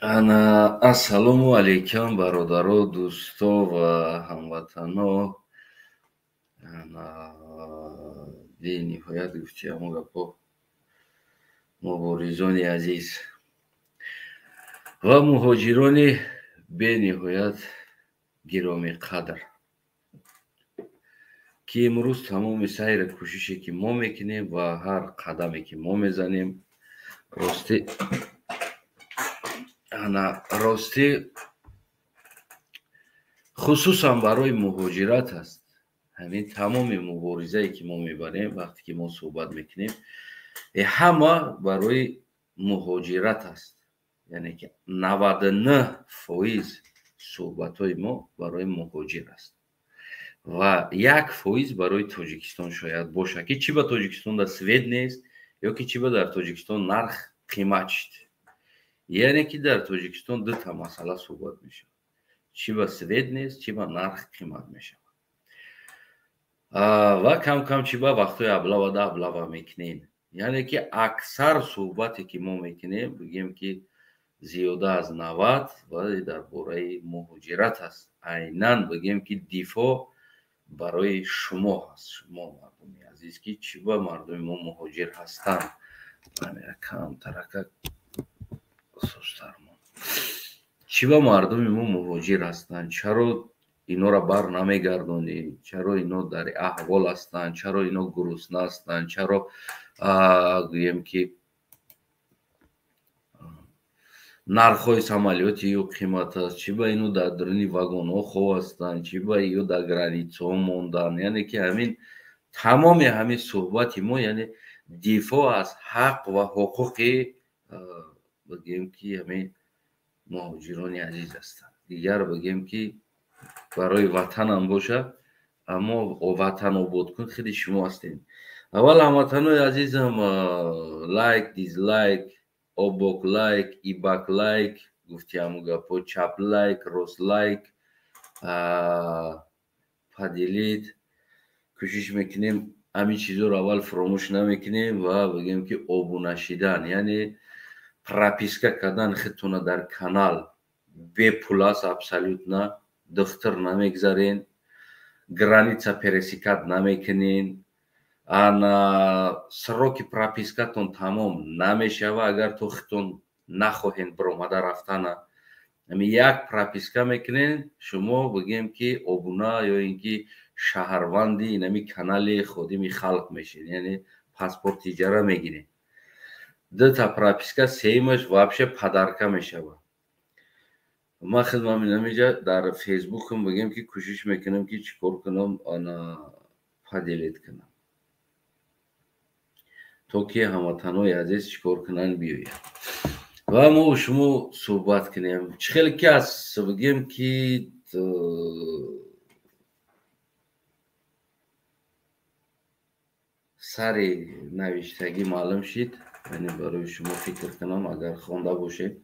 Ана ассалому алайкум, бародаро, дӯсто ва ҳамватано. Ана бениҳоят гуфти ҳамон гапҳо, муборизони азиз ва муҳоҷирони бениҳоят гиромиқадр, ки имрӯз тамоми сайру кӯшише, ки мо мекунем ва ҳар қадаме, ки мо мезанем, ростӣ ана ростӣ хусусан барои муҳоҷират аст. Ҳамин тамоми муборизае, ки мо мебарем, вақте ки мо суҳбат мекунем, ҳама барои муҳоҷират аст. Яъне ки 99% суҳбатҳои мо барои муҳоҷир аст ва 1% барои Тоҷикистон шояд бошад, ки чӣ ба Тоҷикистон дар свет нест ё ки чӣ ба дар Тоҷикистон нарх қимат шуд. Яъне ки дар Тоҷикистон дута масъала суҳбат мешавад: чӣ ба свет нест, чӣ ба нарх қимат мешавад ва кам-кам чӣ ба вақтҳои аблавада аблава мекунем. Яъне ки аксар суҳбате, ки мо мекунем, бигем ки зиёда аз 90 ва дар бораи муҳоҷират аст. Айнан бигем ки дифоъ барои шумо ҳаст, шумо мардуми азиз, ки чӣ ба мардуми мо муҳоҷир ҳастанд. Камтарака сустармон. Чӣ ба мардуми мо муҳоҷир ҳастанд? Чаро инора бар намегардонӣ? Чаро ино дар аҳвол ҳастанд? Чаро ино гурусна ҳастанд? Чаро гӯем ки нархҳои самолёти ё қимат аст? Чӣ ба ино дар даруни вагонҳо хоб ҳастанд? Чӣ ба ё дар границаҳо монданд? Яъне ки ҳамин тамоми ҳамин суҳбати мо, яъне дифоъ аз ҳақ ва ҳуқуқи бигем ки ҳамин муҳоҷирони азиз ҳастанд. Дигар бигем ки барои ватанам бошад, аммо ватан ободкун худи шумо ҳастед. Аввал ҳамватанои азизам, лайк, дизлайк, обок лайк, ибак лайк, гуфти ҳамун гапҳо, чап лайк, рост лайк, поделить. Кӯшиш мекунем ҳамин чизҳоро аввал фуромӯш намекунем ва бигем ки обуна шидан, яъне прописка кардан худтона дар канал бепул аст, абсолютно духтур намегзарен, граница пересекать намекунен, ана сроки пропискатон тамом намешава, агар то худтон нахоҳен биромада рафтана. Ҳамин як прописка мекунен, шумо бигем ки обуна ё ин ки шаҳрванди инами канали Ходими халқ мешед, яъне паспорт иҷара мегиред. Дута прописка, сеюмаш вообще подарка мешавад. Ман худам инамиҷа дар фейсбукам бигем ки кӯшиш мекунам ки чӣ кор кунам, ана поделить кунам, то ки ҳамватанои азиз чӣ кор кунанд, биёянд ва мо шумо суҳбат кунем. Чӣ хеле ки аз бигем ки сари навиштагӣ маълум шид, яъне барои шумо фикр кунам, агар хонда бошед,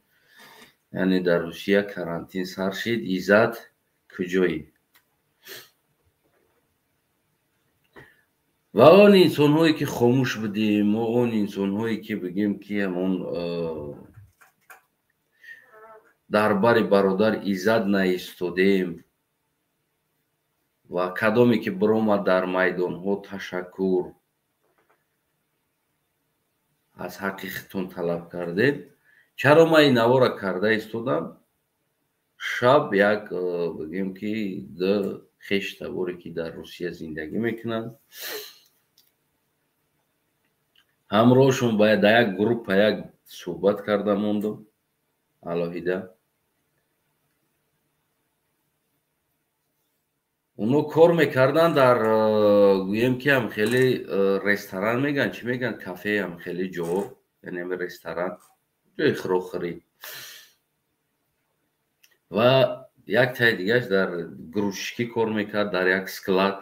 яъне дар Русия карантин сар шид. Иззат куҷоӣ? Ва он инсонҳое, ки хомӯш будем, мо он инсонҳое, ки бигем ки ҳамон дар бари бародар Иззат наистодем ва кадоме ки биромад дар майдонҳо, ташаккур, аз ҳаққи худтон талаб кардед. Чаро ман ин навора карда истодам? Шаб як бигем ки ду хештаборе, ки дар Русия зиндагӣ мекунанд, ҳамроҳшон бояд дар як группа як суҳбат карда мондум алоҳида. Оно кор мекарданд дар гӯем ки ҳам хеле ресторан мегӯянд, чӣ мегӯянд, кафе, ҳам хеле ҷо, яъне ресторан, ҷои хӯрокхӯрӣ. Ва як таи дигараш дар грузчикӣ кор мекард дар як склад.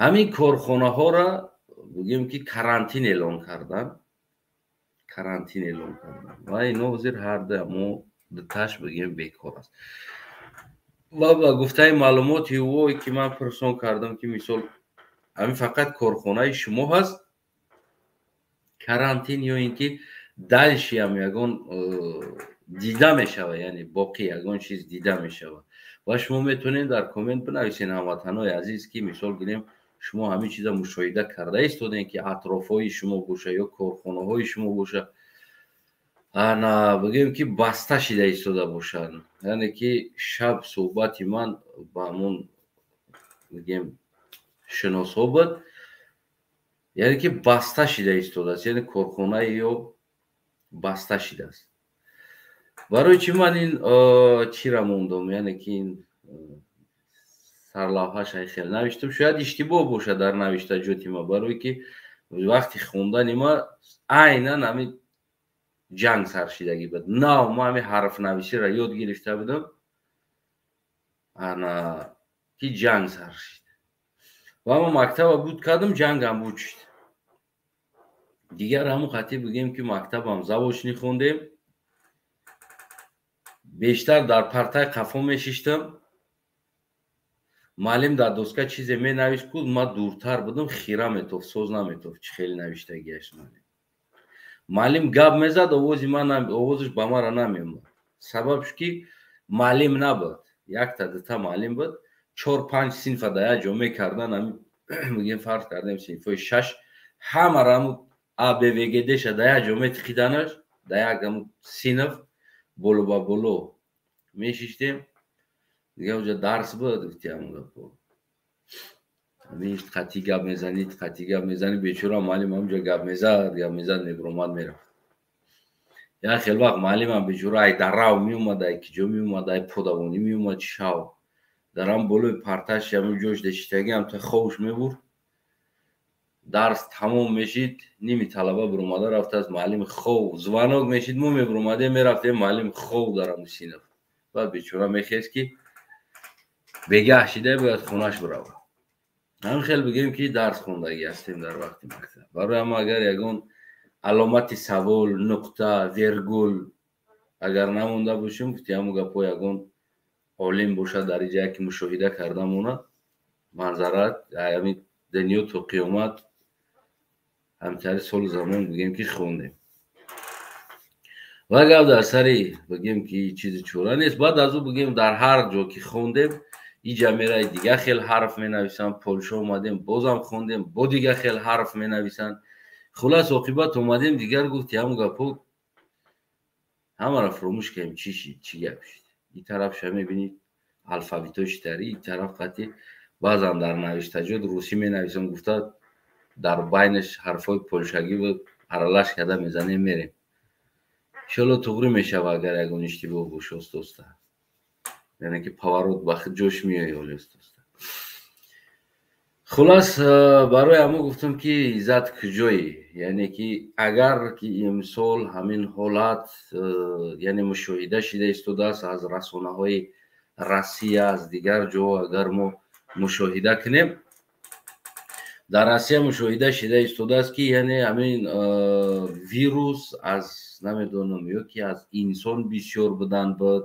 Ҳамин корхонаҳоро бигӯем ки карантин эълон карданд, карантин эълон карданд ва ино ҳозир ҳар ду мо дуташ бигӯем бекор аст. Ва ба гуфтаи маълумоти ӯ, ки ман пурсон кардам, ки мисол ҳамин фақат корхонаи шумо ҳаст карантин ё ин ки Дальше ам ягон дида мешава, яъне боқӣ ягон чиз дида мешава. Ва шумо метавонед дар коммент бинависед, ҳамватанои азиз, ки мисол гирем, шумо ҳамин чиза мушоҳида карда истодем, ки атрофҳои шумо боша ё корхонаҳои шумо боша, ана бигӯем, ки баста шида истода бошанд. Яъне ки шаб суҳбати ман ба ҳамон, бигем, шиносҳо буд, яъне ки баста шида истодааст, яъне корхонаи ё баста шидааст. Барои чӣ ман ин чира мондум, яъне ки ин сарлавҳаша хел навиштам? Шояд иштибоҳ бошад дар навиштаҷоти ма, барое ки вақти хондани ма айнан ҳамин ҷанг саршидагӣ буд. Нав ма ҳамин ҳарфнависиро ёд гирифта будам, ана ки ҷанг сар шид ва ма мактаба буд кардам, ҷангам буд шид. Дигар ҳамун хати, бигем, ки мактабам заочный хондем, бештар дар партаи қафо мешиштам. Муаллим дар доска чизе менавишт ку, ма дуртар будам, хира метофт, соз наметофт, чӣ хеле навиштагиаш. Муаллим гап мезад, овози ман, овозаш ба мара намеомад. Сабабш ки муаллим набуд, якта дута муаллим буд, чор панҷ синфа дар як ҷо мекардан. Мигем, фарз кардем, синфҳои шаш ҳамаро ҳаму а б в г д ша дар як ҷо метиқиданаш, дар як ҳаму синф боло ба боло мешиштем. Дига уҷа дарс буд, гуфти ҳамун гапо, қатъи гап мезанид, қатъи гап мезанид. Бечора муаллим ҳамунҷо гап мезад, гап мезад, мебуромад, мерафт. Як хел вақт муаллимам бечора ай дарав меомад, ай киҷо меомад, ай подавонӣ меомад. Шав дар ҳам болои парташ ҳамун ҷош дешитагӣ ҳам та ховш мебурд. Дарс тамом мешид, ними талаба буромада рафтааст, муаллим хов. Звонок мешид, мо мебуромадем, мерафтем, муаллим хов дар ҳамун синф. Баъд бечора мехест, ки бегаҳ шида, бояд хонаш биравад. Ҳамин хел, бигӯем, ки дарс хондагӣ ҳастем дар вақти мактаб. Барои ҳама агар ягон аломати савол, нуқта, вергул агар намонда бошем, гуфти ҳамун гапҳо, ягон олим бошад дар иҷа, яке мушоҳида карда монад, манзарат ҳамин дунё то қиёмат ҳамтари солу замон, бигӯем, ки хондем. Ва гап дар сари, бигӯем, ки чизи чора нест. Баъд аз ӯ, бигӯем, дар ҳар ҷо ки хондем, иҷа мерай, дига хел ҳарф менависанд. Полша омадем, бозам хондем, бо дига хел ҳарф менависанд. Хулас, оқибат омадем, дигар, гуфти ҳамун гапҳо, ҳамаро фуромӯш кардем. Чӣ шид, чӣ гап шид? Ин тарафша мебинед, алфавитҳои шитари, ин тараф қатъи баъзан дар навиштаҷот русӣ менависам гуфта, дар байнаш ҳарфҳои полшагӣ аралаш карда мезанем, мерем. Иншолло, туғрӣ мешава, агар ягон иштибоҳ боша, оста, яъне ки поворот ба ҷош меои оли, оста. Хулас, барои ҳамо гуфтам, ки иззат куҷоӣ? Яъне ки агар ки имсол ҳамин ҳолат, яъне мушоҳида шида истодааст аз расонаҳои Россия, аз дигар ҷо, агар мо мушоҳида кунем, дар Россия мушоҳида шида истодааст, ки яъне ҳамин вирус аз, намедонам, ё ки аз инсон бисёр будан буд,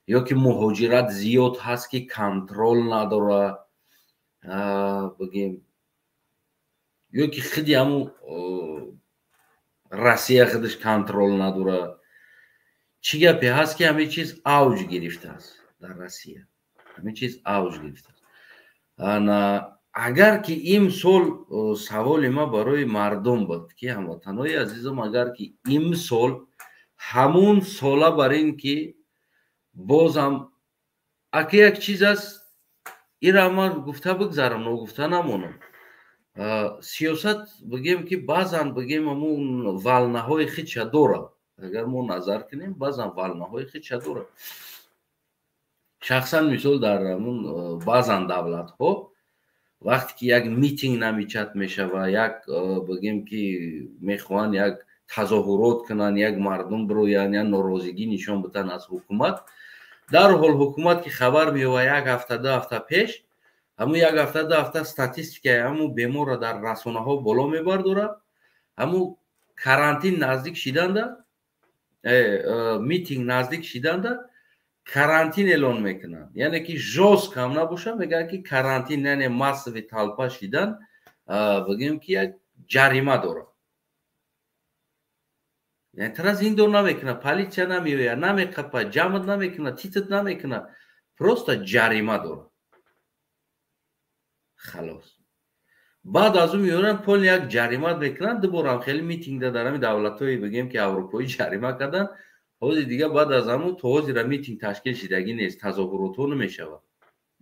ё ки муҳоҷират зиёд ҳаст, ки контрол надора, бигем, ё ки худи ҳамун Россия худаш контрол надора. Чӣ гапе ҳаст, ки ҳамин чиз авҷ гирифтааст дар Россия, ҳамин чиз авҷ гирифтааст. Ана агар ки имсол, саволи ма барои мардум буд, ки ҳамватанҳои азизам, агар ки имсол ҳамун сола бар ин ки бозам ака як чиз аст, ира ман гуфта бигзарам, ногуфта намонам. Сиёсат, бигем, ки баъзан, бигем, ҳамун волна ҳои хича дорад. Агар мо назар кунем, баъзан волна ҳои хича дорад. Шахсан, мисол, дар ҳамун баъзан давлатҳо вақте ки як митинг намичат мешава, як, бигем, ки мехоҳанд як тазоҳурот кунанд, як мардум бироянд, як норозигӣ нишон бидиҳанд аз ҳукумат, дарҳол ҳукумат ки хабар меёва як ҳафта, 2 ҳафта пеш, ҳамун як ҳафта, 2 ҳафта статистикаи ҳамун беморро дар расонаҳо боло мебардорад. Ҳамун карантин наздик шиданда, митинг наздик шиданда, карантин эълон мекунанд. Яъне ки жёстко ҳам набошад, мегӯянд, ки карантин, яъне массовый толпа шидан, бигӯем, ки як ҷарима дорад. Яъне тара зиндон намекуна, полиция намеояд, намеқапа, ҷамъат намекуна, титат намекуна, просто ҷарима дорад. Халос. Баъд аз ӯ меоранд, пол як ҷарима мекунанд, дуборам хеле митинг дар ҳамин давлатҳое бигем ки аврупоӣ ҷарима карданд. Ҳозир дига баъд аз ҳамун то ҳозира митинг ташкил шидагӣ нест, тазоҳуротҳо намешавад.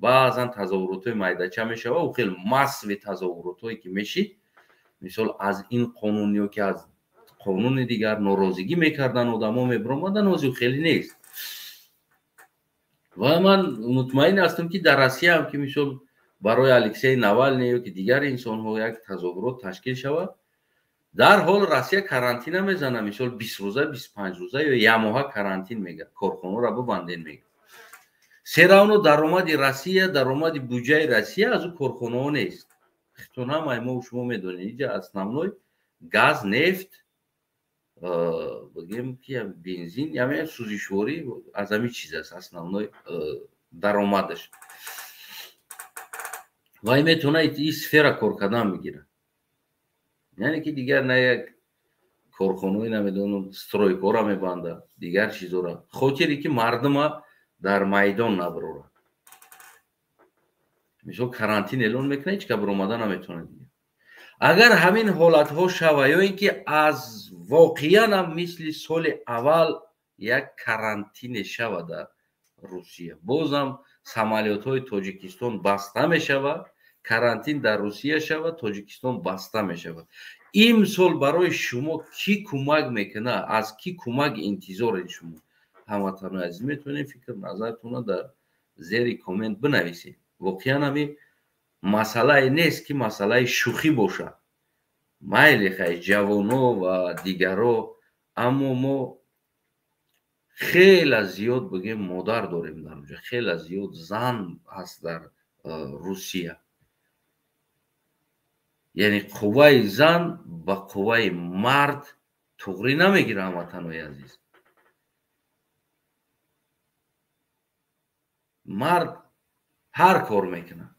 Баъзан тазоҳуротҳои майдача мешавад, ӯ хеле массови тазоҳуротҳое ки мешид, мисол аз ин қонун ё ки аз қонуни дигар норозигӣ мекарданд, одамо мебиромаданд, ҳозир хеле нест. Ва ман мутмаин ҳастам ки дар Россия ҳам ки мисол барои Алексей Навалний ё ки дигар инсонҳо як тазоҳурот ташкил шавад, дарҳол Россия карантина мезана, мисол 20 рӯза, 25 рӯза ё як моҳа карантин мега, корхонаро бибанден мега. Серавно даромади Россия, даромади буҷаи Россия аз ӯ корхонаҳо нест. Хитон ҳамаи мо шумо медонед, инҷа основной газ, нефт, бигем ки бензин, яъне сӯзишворӣ аз ҳамин чиз аст основной даромадаш. Ва ин метавонад ин сфера кор кардан бигирад. Яъне ки дигар на як корхонаи намедонам стройкора мебандад, дигар чизора, хотире ки мардума дар майдон набарорад. Мисол карантин эълон мекунад, ҳеҷ кас баромада наметавонад дигар. Агар ҳамин ҳолатҳо шава ё ин ки аз воқеан ҳам мисли соли аввал як карантине шава дар Русия, бозам самолётҳои Тоҷикистон баста мешавад, карантин дар Русия шавад, Тоҷикистон баста мешавад. Имсол барои шумо кӣ кӯмак мекунад, аз кӣ кӯмак интизоред шумо? Ҳамватанони азиз, метавонед фикр назартонро дар зери коммент бинависед. Воқеан ҳамин масъалае нест ки масъалаи шӯхӣ бошад. Майли хай ҷавоно ва дигаро, аммо мо хеле зиёд бигем модар дорем дар онҷо, хеле зиёд зан ҳаст дар Русия. Яъне қувваи зан ба қувваи мард туғрӣ намегирад, ҳамватанои азиз. Мард ҳар кор мекунад,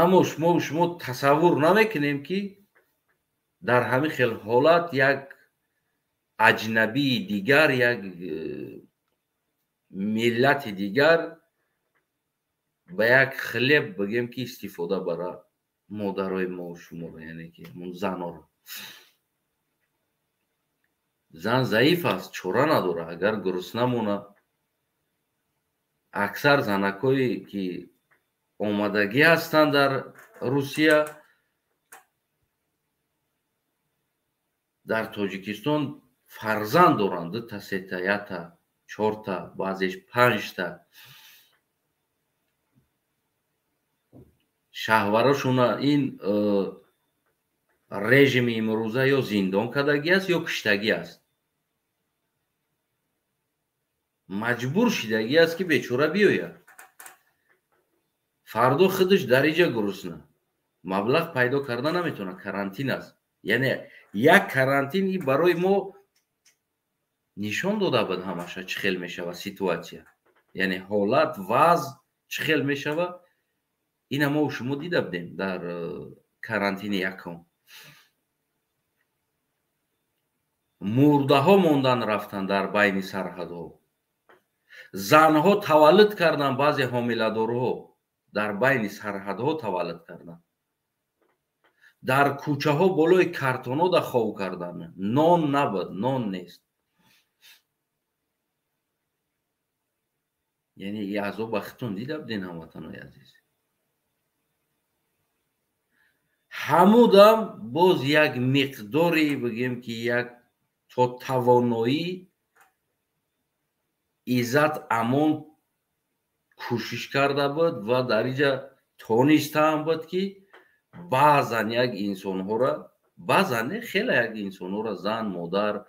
аммо шумо тасаввур намекунем ки дар ҳамин хел ҳолат як аҷнабии дигар, як миллати дигар ба як хлеб бигем ки истифода бара модарои мо шуморо, яъне ки ҳамон занҳоро. Зан заиф аст, чора надорад, агар гурусна монад. Аксар занакҳое ки омадагӣ ҳастанд дар Русия, дар Тоҷикистон фарзанд доранд, 2та, 3та, 1та, 4та, баъзеш 5та. Шаҳварошона ин режими имрӯза ё зиндон кардагӣ аст, ё куштагӣ аст. Маҷбур шидагӣ аст ки бечора биёяд. Фардо худаш дар иҷа гурусна, маблағ пайдо карда наметавонад, карантин аст. Яъне як карантин и барои мо нишон дода буд ҳамаша чӣ хел мешавад ситуатсия, яъне ҳолат, вазъ чӣ хел мешавад. Ина мо шумо дида будем дар карантини якум. Мурдаҳо мондан рафтанд дар байни сарҳадҳо, занҳо таваллуд карданд, баъзе ҳомиладорҳо дар байни сарҳадҳо таваллуд карданд, дар кӯчаҳо болои картонҳо да хов карданд, нон набуд, нон нест. Яъне и азоба худтон дида будем, ҳамватанои азиз. Ҳамудам боз як миқдори бигем ки як то тавоноӣ Иззат Амон кӯшиш карда буд ва дар инҷа тонистаам буд ки баъзан як инсонҳоро, баъзан не, хеле як инсонҳоро, зан, модар,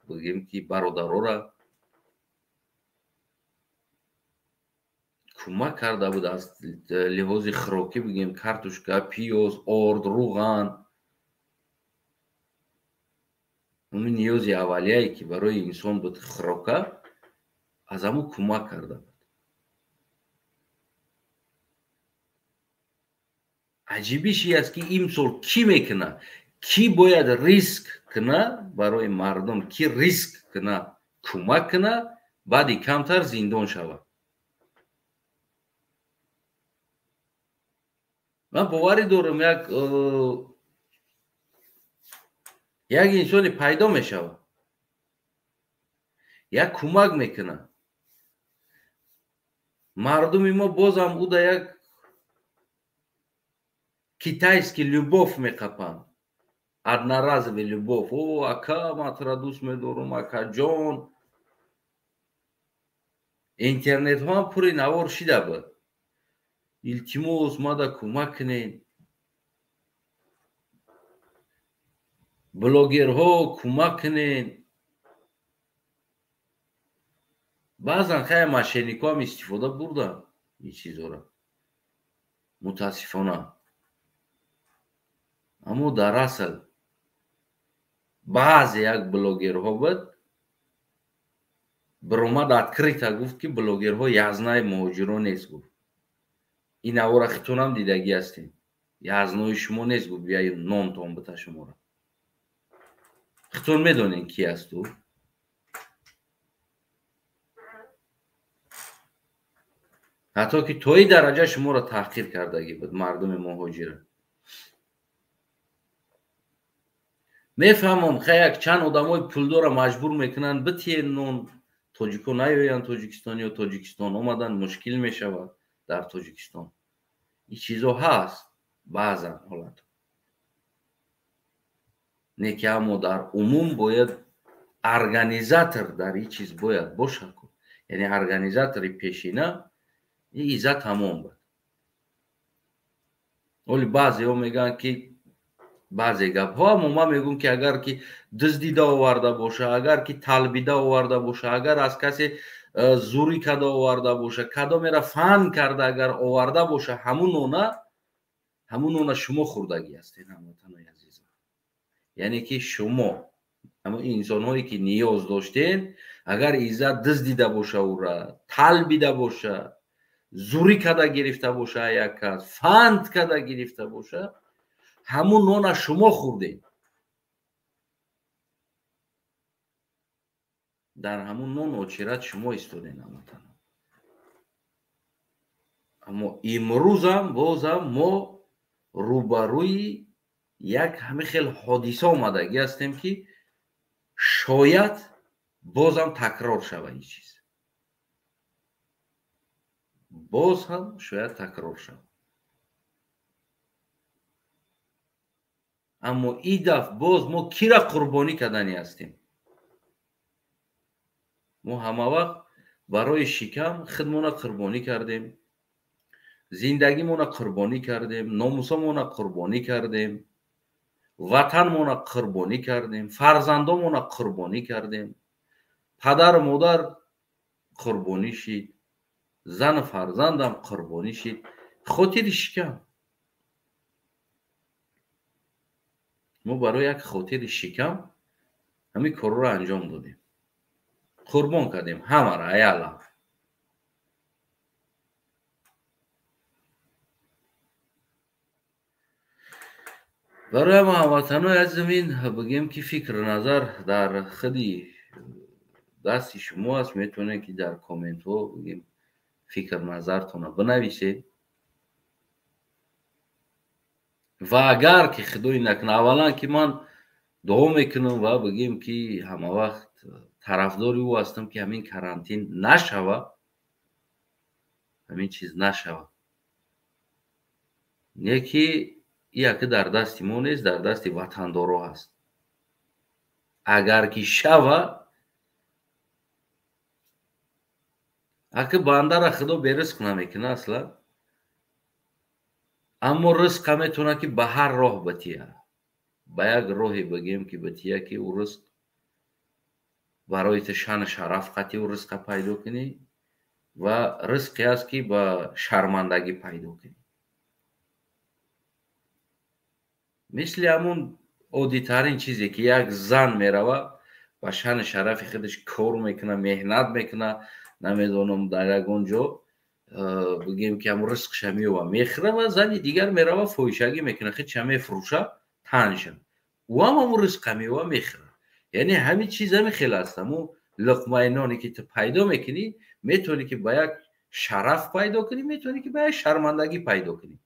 бигем ки бародарора кӯмак карда буд аз лиҳози хӯрокӣ, бигем картошка, пиёз, орд, рӯған, ҳамин ниёзи аввалияе ки барои инсон буд хӯрока, аз ҳамун кӯмак карда буд. Аҷибиш ин аст ки имсол кӣ мекунад, кӣ бояд риск кна барои мардум, ки риск кна, кӯмак кна, баъди камтар зиндон шавад. Ман боварӣ дорам, як инсоне пайдо мешавад, як кӯмак мекунад. Мардуми мо бозам уда як китайский любовь меқапанд, одноразовый любовь. О, ака, ман тура дӯст медорам, акаҷон. Интернетҳо ҳам пури навор шида буд. Илтимос, мада кӯмак кунед. Блогерҳо кӯмак кунед. Баъзан хая мошенникҳо ҳам истифода бурданд ин чизҳоро, мутаассифона. Аммо дар асл баъзе як блогерҳо буд, биромад открыто гуфт, ки блогерҳо язнаи муҳоҷиро нест, гуфт. Ин навора хитонам дидагӣ ҳастем. Язнои шумо нест, гуфт, бияй нонтон бита шуморо. Хитон медонем ки аст ӯ. Ҳатто ки то ин дараҷа шуморо таҳқир кардагӣ буд мардуми муҳоҷира. Мефаҳмам, хай як чанд одамои пулдора маҷбур мекунанд битиен нон, тоҷико наёянд Тоҷикистон ё Тоҷикистон омадан мушкил мешавад дар Тоҷикистон. Ин чизо ҳаст баъзан ҳолат. Не ки аммо дар умум бояд организатор дар ин чиз бояд бошад. Яъне организатори пешина ин иззат ҳамон буд. Оли баъзеҳо мегӯянд, ки баъзе гапҳо, аммо ман мегӯям, ки агар ки дуздида оварда боша, агар ки талбида оварда боша, агар аз касе зурӣ карда оварда боша, кадомеро фан карда агар оварда боша, ҳамун нона шумо хӯрдагӣ ҳастед, ҳамватанои азизам. Яъне ки шумо ҳамон инсонҳое ки ниёз доштед, агар иззат дуздида боша, ӯра талбида боша, зурӣ карда гирифта боша, як кас фанд карда гирифта боша, ҳамун нона шумо хӯрдед. Дар ҳамун нон очират шумо истодед, ҳамватанон. Аммо имрӯзам бозам мо рӯбарӯи як ҳамин хел ҳодиса омадагӣ ҳастем, ки шояд бозам такрор шавад ин чиз. Боз ҳам шояд такрор шавад. Аммо ин дафъ боз мо кира қурбонӣ кардани ҳастем? Мо ҳама вақт барои шикам худмона қурбонӣ кардем, зиндагимона қурбонӣ кардем, номусомона қурбонӣ кардем, ватанмона қурбонӣ кардем, фарзандомона қурбонӣ кардем, падару модар қурбонӣ шид, зану фарзандам қурбонӣ шид, хотири шикам. Мо барои як хотири шикам ҳамин корро анҷом додем, қурбон кардем ҳамаро аяла. Барои ҳама ҳамватанои азизам ин бигем, ки фикру назар дар худи дасти шумо аст. Метавонед, ки дар комментҳо бигем фикр назартонро бинависед. Ва агар ки худои накунад, аввалан ки ман дуо мекунам ва бигем, ки ҳама вақт тарафдори ӯ ҳастам, ки ҳамин карантин нашава, ҳамин чиз нашава. Не ки яке дар дасти мо нест, дар дасти ватандоро ҳаст. Агар ки шава, аки бандара худо беризқ намекунад асла, аммо ризқа метавонад, ки ба ҳар роҳ батия, ба як роҳе бигем, ки батия, ки ӯ ризқ барои ту шану шараф қатъи ӯ ризқа пайдо кунӣ ва ризқе аст, ки ба шармандагӣ пайдо кунӣ. Мисли ҳамун оддитарин чизе, ки як зан мерава ба шану шарафи худаш кор мекунад, меҳнат мекунад, намедонам дар ягон ҷо бигем, ки ҳамун ризқша меёва мехӯра, ва зани дигар мерава фоҳишагӣ мекунад, худша мефурӯша, танша. Ӯ ҳам ҳамун ризқа мева мехӯрад. Яъне ҳамин чиз ҳамин хел аст. Ҳамун луқмаи ноне ки ту пайдо мекунӣ, метавонӣ ки ба як шараф пайдо кунӣ, метавонӣ ки ба як шармандагӣ пайдо кунӣ.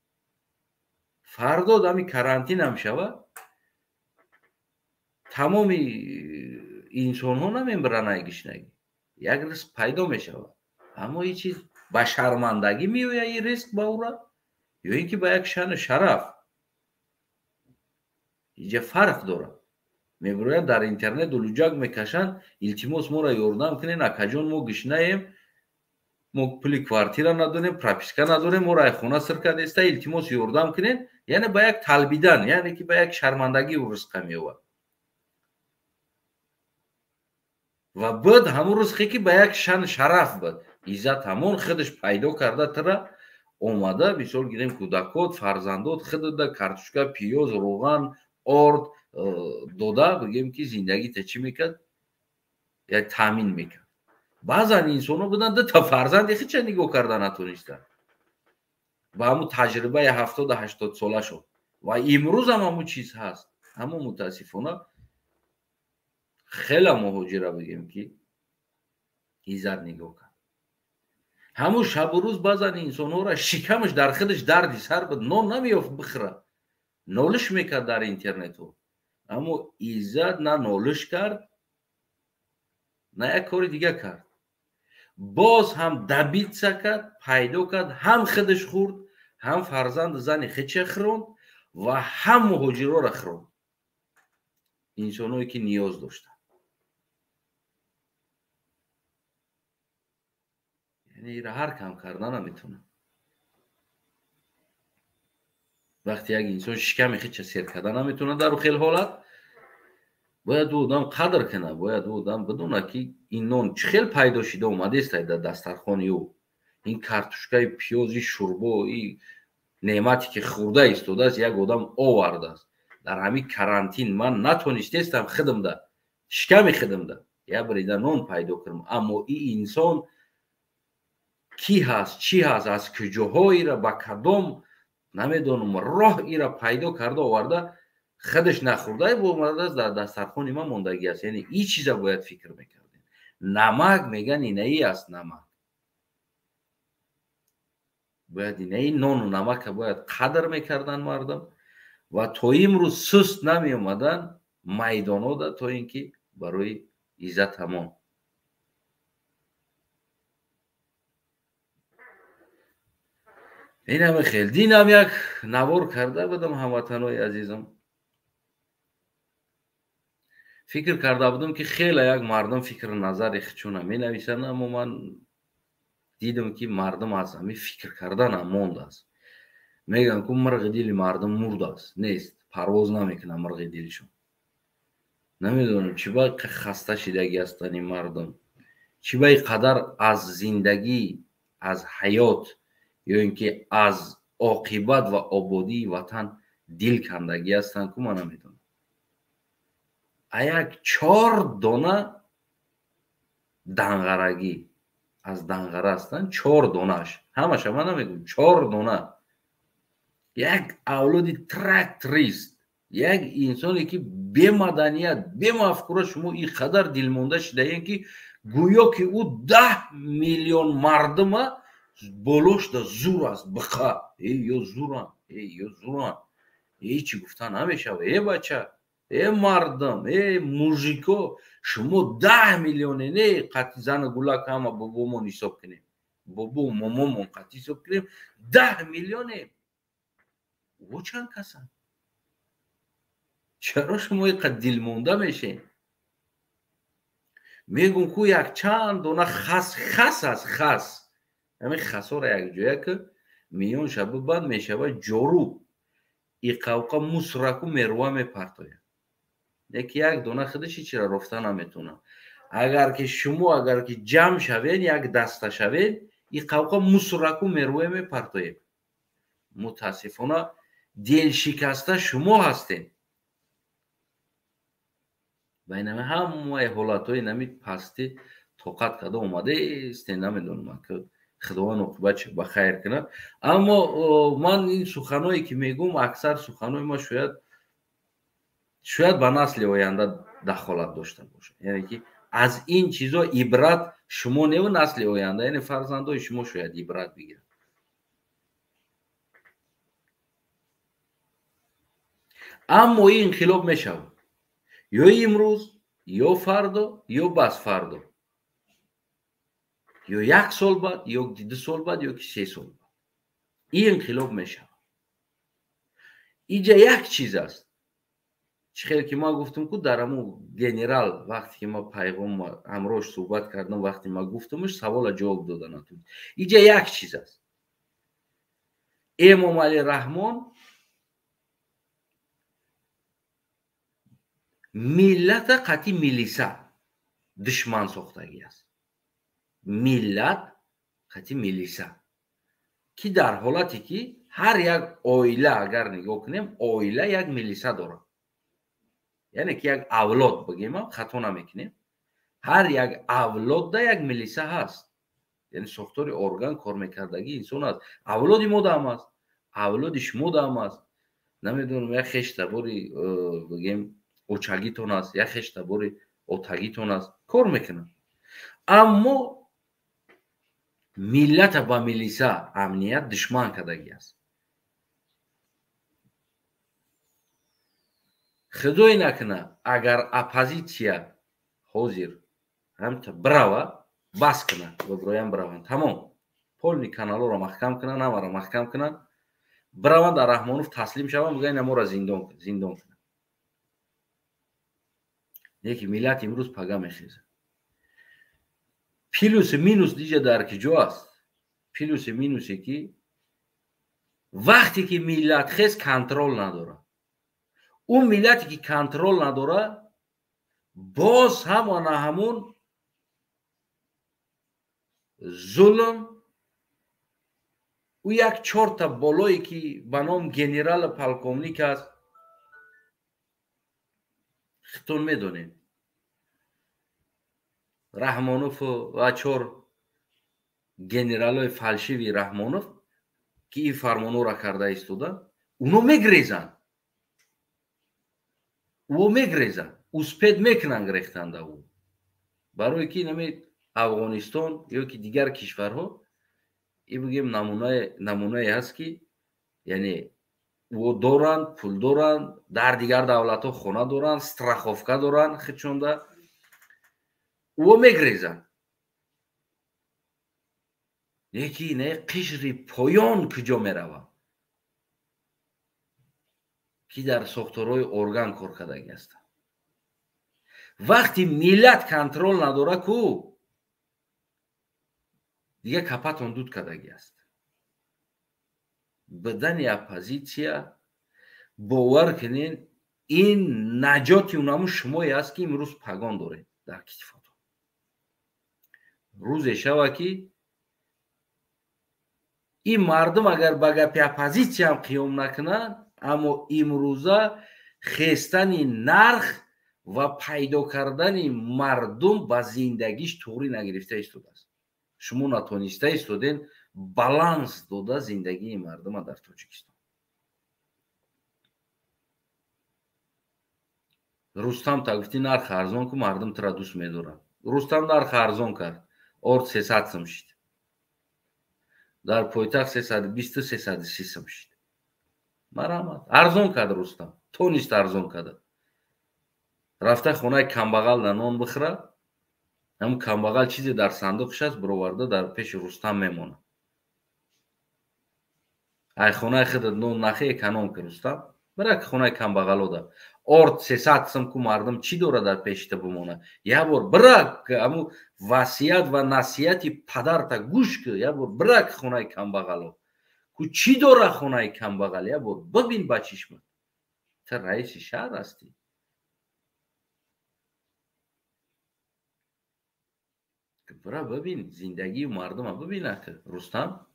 Фардо ҳамин карантин ҳам шавад, тамоми инсонҳо намебаранд ай гишнагӣ. Як ризқ пайдо мешавад. Аммо ин чиз ба шармандагӣ меояд, ин ризқ ба ӯра, ё ин ки ба як шаъну шараф. Инҷа фарқ дорад. Мебироянд дар интернет улуҷак мекашанд, илтимос моро ёрдам кунед, акаҷон мо гишнаем, мо пули квартира надорем, прописка надорем, моро ай хона сир кардеста, илтимос ёрдам кунед. Яъне ба як талбидан, яъне ки ба як шармандагӣ ӯ ризқа меовад. Ва буд ҳамун ризқе ки ба як шаъну шараф буд. Иззат ҳамон худаш пайдо карда тира омада, мисол гирем кӯдакот, фарзандот худада картошка, пиёз, роған, орд дода, бигем ки зиндагита чӣ мекард? Як таъмин мекард. Баъзан инсонҳо буданд дута фарзанди худша нигоҳ карда натонистанд. Ба ҳамун таҷрибаи 70-80 солашон. Ва имрӯз ҳам ҳамун чиз ҳаст. Аммо мутаассифона хеле муҳоҷира бигем ки иззат нигоҳ кард. Ҳамун шабу рӯз баъзан инсонҳоро шикамаш дар худаш дарди сар буд, нон намеёфт бихӯрад, нолиш мекард дар интернетҳо. Аммо иззат на нолиш кард, на як кори дига кард. Боз ҳам добитса кард, пайдо кард, ҳам худаш хӯрд, ҳам фарзанду зани худша хӯронд ва ҳам муҳоҷирора хӯронд. Инсонҳое ки ниёз доштанд. Яъне инро ҳар кам карда наметавонад. Вақте як инсон шиками худша сер карда наметавонад дар хел ҳолат, бояд ӯ одам қадр кунад, бояд ӯ одам бидонад ки ин нон чӣ хел пайдо шида омадааст дар дастархони ӯ. Ин картошкаи пиёзи шӯрбо, ин неъмате ки хӯрда истодааст, як одам овардааст. Дар ҳамин карантин ман натонистестам худамда, шиками худамда як бирида нон пайдо кунам. Аммо ин инсон кӣ ҳаст, чӣ ҳаст, аз куҷоҳо ира ба кадом намедонам роҳ ира пайдо карда оварда, худаш нахӯрда омадааст дар дастархони ман мондагӣ аст. Яъне ин чиза бояд фикр мекардем. Намак меган инаи аст, намак. Бояд инаи нону намака бояд қадр мекардан мардум ва то имрӯз суст намеомадан майдонода то ин ки барои иззат ҳамон. Инаме хел. Динам як навор карда будам, ҳамватанои азизам. Фикр карда будам ки хеле як мардум фикру назари худшона менависанд, аммо ман дидам ки мардум аз ҳамин фикр карданам мондааст. Мегӯянд ку мирғи дили мардум мурдааст. Нест, парвоз намекунад мирғи дилишон. Намедонам чӣ ба хаста шидагӣ ҳастанд ин мардум, чӣ ба ин қадар аз зиндагӣ, аз ҳаёт ё ин ки аз оқибат ва ободии ватан дил кандагӣ ҳастанд ку ман намедонам. А як 4 дона данғарагӣ аз данғара ҳастанд, 4 донаш, ҳамаша ман намегӯям, 4 дона. Як авлоди тракторист, як инсоне ки бемаданият, бемафкура, шумо ин қадар дилмонда шидаем ки гӯё ки ӯ 10 миллион мардума болошда зур аст, биқа. Э ё зуран, э ё зуран. Э чӣ гуфта намешавад. Э бача, э мардум, э мужико, шумо 10 миллионе не қатъи зану гулак ҳама бобомон ҳисоб кунем, бобо момомон қатъи ҳисоб кунем, 10 миллионе. О чанд касанд? Чаро шумо ин қадр дилмонда мешед? Мегӯм ку якчанд дона хас, хас аст, хас. Ҳамин хасора якҷоя ки миён шаба банд мешавад ҷору, иқавқа мусраку мерва мепартояд. Яки як дона худаш ҳечра рофта наметавонад. Агар ки шумо агар ки ҷамъ шавед, як даста шавед, иқавқа мусраку мерва мепартоед. Мутаассифона дилшикаста шумо ҳастед. Ба ин ҳамаи ҳолатҳои нами пастӣ тоқат карда омадаистед, намедонам ки Худованд оқибат ба хайр кунад. Аммо ман ин суханое ки мегӯм, аксар суханои ман Шояд ба насли оянда дахолат дошта бошад. Яъне ки аз ин чизо ибрат шумо неву насли оянда, яъне фарзандои шумо шояд ибрат бигирад. Аммо ин инқилоб мешавад. Ё имрӯз, ё фардо, ё бас фардо. Ё як сол баъд, ё 2 сол баъд, ё ки 3 сол баъд. Ин инқилоб мешавад. Иҷа як чиз аст. Чӣ хел ки ман гуфтам ку дар ҳамун генерал вақте ки ман пайғом ҳамроҳш суҳбат кардам, вақте ман гуфтамш, савола ҷавоб дода натунист. Иҷа як чиз аст. Эмомалӣ Раҳмон миллата қатъи милиса душман сохтагӣ аст. Миллат қатъи милиса. Ки дар ҳолате ки ҳар як оила агар нигоҳ кунем, оила як милиса дорад. Яъне ки як авлод бигем, хато намекунем. Ҳар як авлодда як милиса ҳаст. Яъне сохтори орган кор мекардагӣ инсон аст. Авлоди мо даам аст, авлоди шумо даам аст. Намедонам, як хештабори бигем очагитон аст, як хештабори отагитон аст, кор мекунад. Аммо миллата ба милиса амният душман кардагӣ аст. Худое накуна, агар оппозитсия ҳозир ҳамта брава, бас куна, биброям браванд, тамом. Полни каналҳоро маҳкам кунанд, ҳамаро маҳкам кунанд, браванд, дар Раҳмонов таслим шаванд, бигӯянд ина моро зиндон кунанд. Лекин миллат имрӯз пага мехезад. Плюси минус диҷа дар ки ҷо аст? Плюси минусе ки вақте ки миллат хез контрол надорад, ӯ миллате ки контрол надорад, боз ҳам ана ҳамун зулм, ӯ як чорта болое ки ба ном генерал полковник аст, хитон медонем, Раҳмонов ва чор генералои фалшиви Раҳмонов ки ин фармонҳоро карда истода, уно мегрезанд. Ӯ мегрезанд, успед мекунанд грехтанда ӯ. Барои ки нами Афғонистон ё ки дигар кишварҳо, и бигем намунае ҳаст ки яъне ӯ доранд, пул доранд, дар дигар давлатҳо хона доранд, страховка доранд худшонда, ӯ мегрезанд. Лекин не қишри поён куҷо меравад? Ки дар сохторҳои орган кор кардагӣ ҳастанд. Вақти миллат контрол надора ку, дига капатон дуд кардагӣ аст. Бидани оппозитсия бовар кунед, ин наҷоти унаму шумое аст ки имрӯз пагон доред дар китифотон. Рӯзе шава ки ин мардум агар ба гапи оппозитсиям қиём накунанд, аммо имрӯза хестани нарх ва пайдо кардани мардум ба зиндагиш туғрӣ нагирифта истодааст. Шумо натониста истоден баланс дода зиндагии мардума дар Тоҷикистон. Рустам та гуфти нарх арзон ку, мардум тура дӯст медорад. Рустам нарх арзон кард, орд 300 сум шид. Дар пойтахт 320 330 сум шид. Марҳамат, арзон кард Рустам, тонист арзон карда. Рафта хонаи камбағал да нон бихӯра, ҳамун камбағал чизе дар сандуқш аст, бироварда дар пеши Рустам мемонад. Ай хонаи худат нон нахе, эконом ки Рустам, бира ки хонаи камбағало да. Орд 300 сум ку, мардум чӣ дорад дар пеши ту бимонад? Як бор бира ҳамун васият ва насиҳати падарта гӯш ку, як бор бира ки хонаи камбағало. Ку чӣ дорад хонаи камбағал? Як бор бибин ба чишмат. Ту раиси шаҳр ҳастӣ. Бира бибин зиндагии мардума бибин ака Рустам.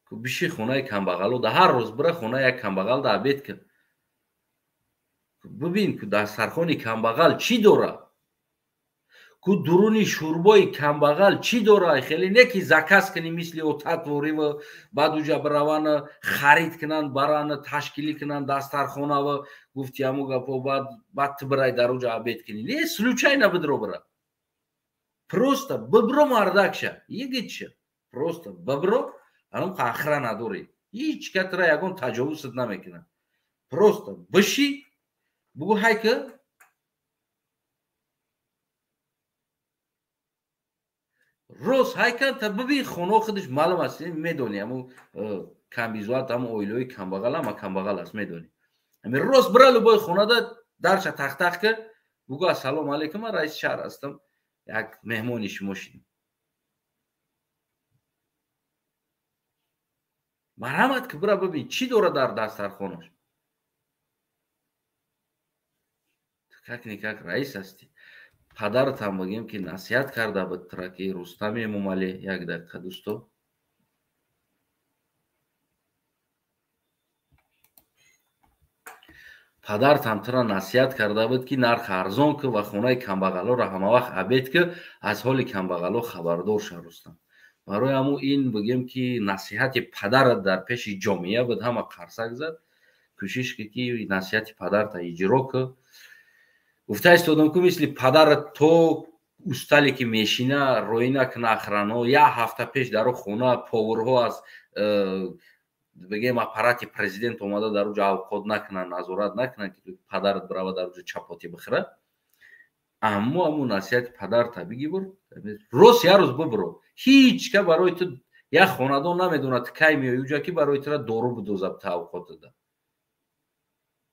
Ку биши хонаи камбағало да, ҳар рӯз бира хонаи як камбағал да обед кун. Бибин ку дастархони камбағал чӣ дорад. Ку дуруни шӯрбои камбағал чӣ дора? Хеле не ки заказ кунӣ мисли отатворива, баъд уҷа биравана харид кунанд, барана ташкилӣ кунанд дастархонава, гуфти ҳаму гапо, баъд ту бирай дар уҷа обед кунӣ. Не, случайно бидро бира. Просто бибро мардакша, йигитша. Просто бибро, анам охрана надорӣ. Ҳеҷ катра ягон таҷовузат намекунад. Просто биши, бугӯ ҳайка рост ҳайкан та бибин хонао худаш маълум аст, медонӣ ҳамун камбизоат, ҳамун оилаҳои камбағал ҳама камбағал аст, медонӣ. Ҳамин рост бира любой хонада дарша тахтах кар, бугӯ ассалому алайкум, ман раиси шаҳр ҳастам, як меҳмони шумо шидем. Марҳамат ки бира бибин чӣ дора дар дастархонаш. Ту как никак раис ҳастӣ. Падаратам бигем ки насиҳат карда буд тура ки Рустами Эмомалӣ, як дақиқа дӯсто. Падаратам тура насиҳат карда буд ки нарх арзон ку ва хонаи камбағалоро ҳамавақт обед ку, аз ҳоли камбағало хабардор ша Рустам. Барои ҳамун ин бигем ки насиҳати падарат дар пеши ҷомеа буд, ҳама қарсак зад. Кӯшиш ки ки насиҳати падарта иҷро ку. Гуфта истодам ку мисли падарат то устале ки мешина роӣ накуна охрано, як ҳафта пеш даро хона поварҳо аз бигем аппарати президент омада дар уҷа авқот накунанд, назорат накунанд ки падарат бирава дар уҷа чапотӣ бихӯра. Аммо ҳамун насиҳати падарта бигибур, рост як рӯз бибиро. Ҳеҷ ка барои ту як хонадон намедонад ту кай меоӣ уҷа ки барои тура дору бидозад та авқотада,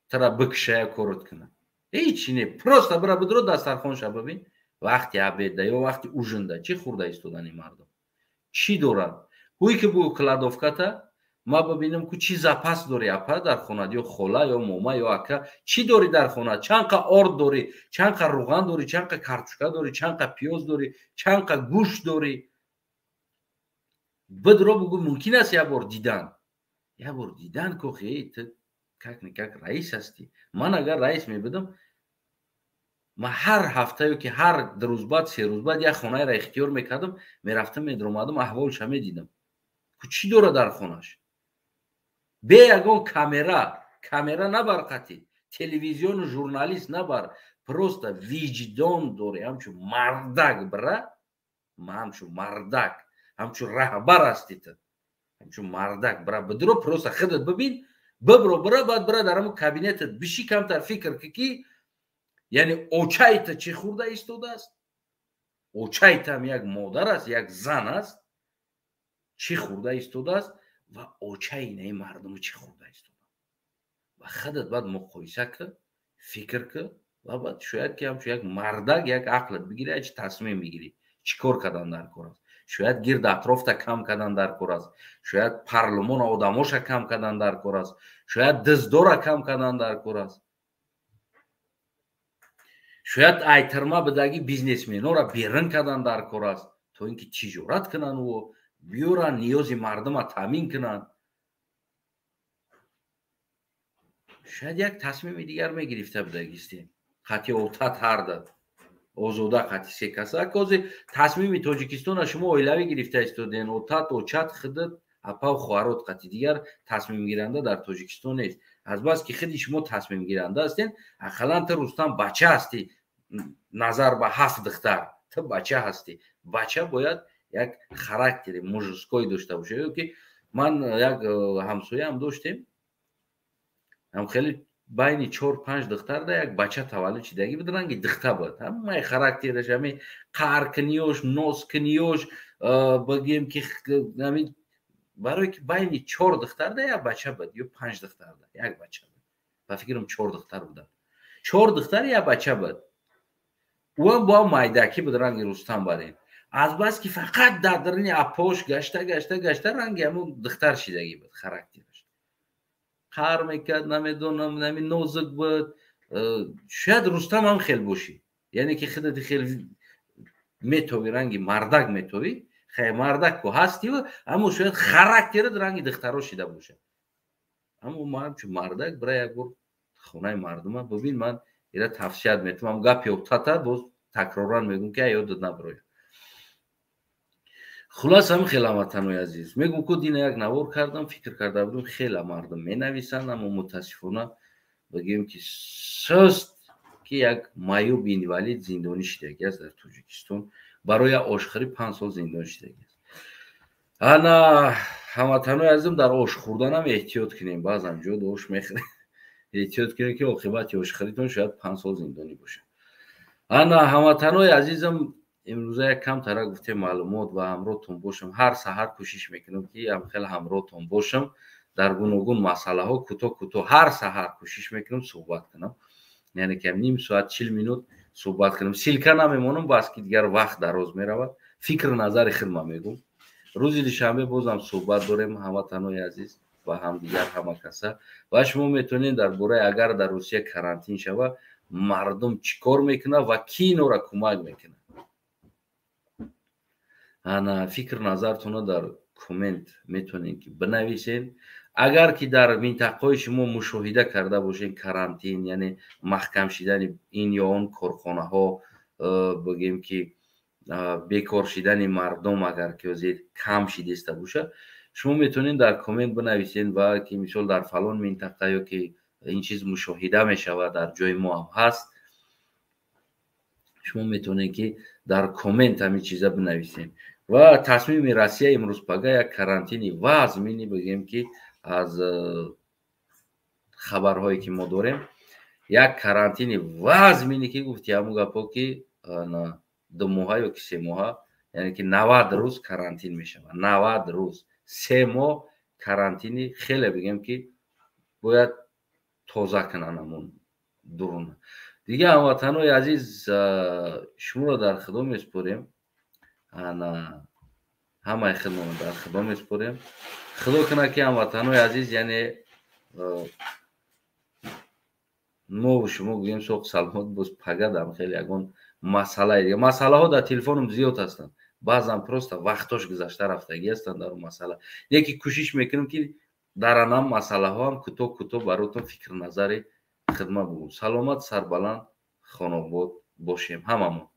тура бикша як корот кунад. Ҳеҷ не, просто бира бидро дастархонша бибин, вақти обедда ё вақти ужинда чӣ хӯрда истодани мардум, чӣ дорад. Ҳуй ки бугӯ кладовката, ма бибинам ку чӣ запас дорӣ апа дар хонат, ё хола, ё мома, ё ака, чӣ дорӣ дар хонат, чанд қа орд дорӣ, чанд қа руған дорӣ, чанд қа картошка дорӣ, чанд қа пиёз дорӣ, чанд қа гӯшт дорӣ. Бидро бугӯ мумкин аст як бор дидан, як бор дидан ку хе ту как никак раис ҳастӣ. Ман агар раис мебудам, ман ҳар ҳафта ё ки ҳар ду рӯз баъд, се рӯз баъд як хонаеро ихтиёр мекардам, мерафтам, медромадам, аҳволша медидам. Ку чӣ дора дар хонаш? Бе ягон камера, камера набар қатӣ, телевизиону журналист набар, просто виҷдон дорӣ, ҳамчун мардак бира, ҳамчун мардак, ҳамчун раҳбар ҳастӣ ту, ҳамчун мардак бира бидро, просто худат бибин, бибро бира, баъд бира дар ҳамун кабинетат биши, камтар фикр ки ки яъне очайта чӣ хӯрда истодааст, очайтам як модар аст, як зан аст, чӣ хӯрда истодааст ва очаи наи мардуму чӣ хӯрда истодааст. Ва худат баъд муқоиса ки, фикр ки ва баъд шояд ки ҳамчун як мардак як ақлат бигирӣ, чи тасмим бигирӣ, чӣ кор кардан дар кор аст. Шояд гирд атрофта кам кардан дар кор аст, шояд парлумон одамоша кам кардан дар кор аст, шояд диздора кам кардан дар кор аст, шояд айтирма бидаги бизнесменора берун кардан дар кор аст, то ин ки тиҷорат кунанд ӯ биёранд, ниёзи мардума таъмин кунанд. Шояд як тасмими дигар мегирифта будагистем, қатъи отат ҳарда озода қатъи се каса. Кози тасмими Тоҷикистона шумо оилавӣ гирифта истоден, отат, очат, худат, апав, хоҳарот қатъи дигар тасмимгиранда дар Тоҷикистон нест. Аз бас ки худи шумо тасмимгиранда ҳастен, ақаллан ту Рустам бача ҳастӣ, назар ба 7 духтар ту бача ҳастӣ. Бача бояд як характери мужской дошта бошад. Ё ки ман як ҳамсояам доштем, ҳам хеле байни 4-5 духтар да як бача таваллуд шидагӣ буд, ранги духта буд. Ҳамаи характераш, ҳамин қаҳркиниёш, нозкиниёш, бигем ки ҳамин барое ки байни 4 духтар да як бача буд, ё 5 духтар да як бача буд. Ба фикрам 4 духтар буданд. 4 духтар як бача буд. Ӯам бо майдакӣ буд, ранги Рустам барин. Аз бас ки фақат дар даруни апош гашта гашта гашта ранги ҳамун духтар шидагӣ буд характераш. Қаҳр мекард, намедонам, нами нозук буд. Шояд Рустам ҳам хел бошӣ, яъне ки худат хел метовӣ, ранги мардак метовӣ, хай мардак ку ҳастӣ, аммо шояд характерат ранги духтаро шида бошад. Аммо ман ҳамчун мардак бира як бор хонаи мардума бибин, ман ира тавсият метавам, гапи отата боз Такроран мегӯм, ки ёдат набарояд. Хулас, ҳамин хел, ҳамватанои азиз, мегӯм, ку дина як навор кардам, фикр карда будем, хела мардум менависанд, аммо мутаассифона, бигӯем, ки суст, ки як маъюб, инвалид зиндонӣ шидагӣ аст дар Тоҷикистон, барои ошхӯрӣ 5 сол зиндонӣ шидагӣ аст. Ана, ҳамватанои азизам, дар ош хӯрданам эҳтиёт кунем. Баъзан ҷо ош мехӯрем, эҳтиёт кунем, ки оқибати ошхӯритон шояд 5 сол зиндонӣ бошад. Ана, ҳамватанои азизам, имрӯза як камтара гуфтем маълумот ва ҳамроҳтон бошам. Ҳар саҳар кӯшиш мекунам, ки хеле ҳамроҳтон бошам дар гуногун масъалаҳо. Кӯтоҳ кӯтоҳ ҳар саҳар кӯшиш мекунам суҳбат кунам, яъне ки ним соат, 40 минут суҳбат кунам. Ссылка намемонам, бас ки дигар вақт дароз меравад. Фикру назари худма мегӯм. Рӯзи душанбе бозам суҳбат дорем, ҳамватанои азиз, ва ҳамдигар, ҳама каса. Ва шумо метавонед дар бораи, агар дар Русия карантин шава, мардум чӣ кор мекунад ва кӣ инора кӯмак мекунад, ана, фикр назартонро дар коммент метавонед, ки бинависед. Агар ки дар минтақаҳои шумо мушоҳида карда бошед карантин, яъне маҳкам шидани ин ё он корхонаҳо, бигем, ки бекор шидани мардум, агар ки ҳозир кам шидиста бошад, шумо метавонед дар коммент бинависед ва ки мисол дар фалон минтақа ё ки ин чиз мушоҳида мешавад, дар ҷои мо ҳам ҳаст, шумо метавонед, ки дар коммент ҳамин чиза бинависед. Ва тасмими Россия имрӯз пага як карантини вазмини, бигем, ки аз хабарҳое ки мо дорем, як карантини вазмине, ки гуфти ҳамун гапҳо, ки 2 моҳа ё ки 3 моҳа, яъне ки 90 рӯз карантин мешавад. 90 рӯз, 3 моҳ карантини хеле, бигем, ки бояд тоза кунанд ҳамун дуруна. Дига, ҳамватанои азиз, шуморо дар Худо месупорем. Ана, ҳамаи худмонро дар Худо месупорем. Худо кунад, ки, ҳамватанои азиз, яъне мову шумо, гӯем, соғ саломат. Боз пагадам хеле ягон масъалаи дига. Масъалаҳо дар телефонам зиёд ҳастанд, баъзан просто вақтош гузашта рафтагӣ ҳастанд дар он масъала. Яке кӯшиш мекунем, ки дар анам масъалаҳоам кӯтоҳ кӯтоҳ баротон фикру назари хидмат бугум. Саломат, сарбаланд, хонобод бошем ҳамамон.